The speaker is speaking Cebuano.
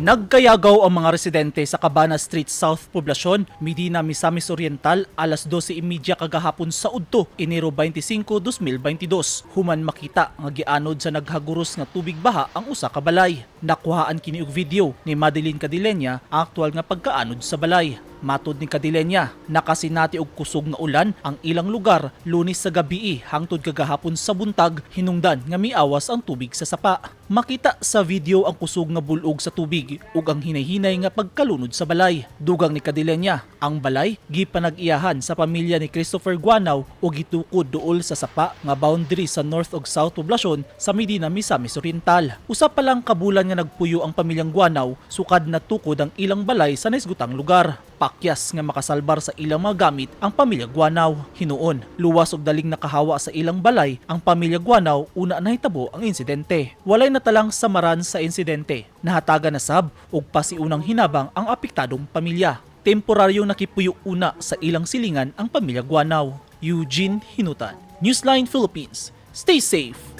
Nagkayagaw ang mga residente sa Cabana Street South, Poblacion, Medina, Misamis Oriental alas 12:30 kagahapon sa udto, Enero 25, 2022. Human makita nga gianod sa naghaguros nga tubig baha ang usa ka balay. Nakuhaan kini og video ni Madeline Cadilenya ang aktual nga pagkaanod sa balay. Matod ni Cadilenya, nakasinati og kusog nga ulan ang ilang lugar Lunes sa gabii hangtod kagahapon sa buntag, hinungdan nga miawas ang tubig sa sapa. Makita sa video ang kusog nga bulog sa tubig ug ang hinay-hinay nga pagkalunod sa balay. Dugang ni Cadilenya, ang balay gipanag-iyahan sa pamilya ni Christopher Guanao ug gitukod duol sa sapa nga boundary sa North ug South Poblacion sa Medina, Misamis Oriental. Usa pa lang ka bulan nga nagpuyo ang pamilyang Guanao sukad natukod ang ilang balay sa naisgutang lugar. Pakyas nga makasalbar sa ilang mga gamit ang pamilya Guanao. Hinuon, luwas og daling nakahawa sa ilang balay ang pamilya Guanao una nahitabo ang insidente. Walay natalang samaran sa insidente. Nahatagan na sab og pasiunang hinabang ang apektadong pamilya. Temporaryong nakipuyo una sa ilang silingan ang pamilya Guanao. Eugene Hinutan, Newsline Philippines. Stay safe.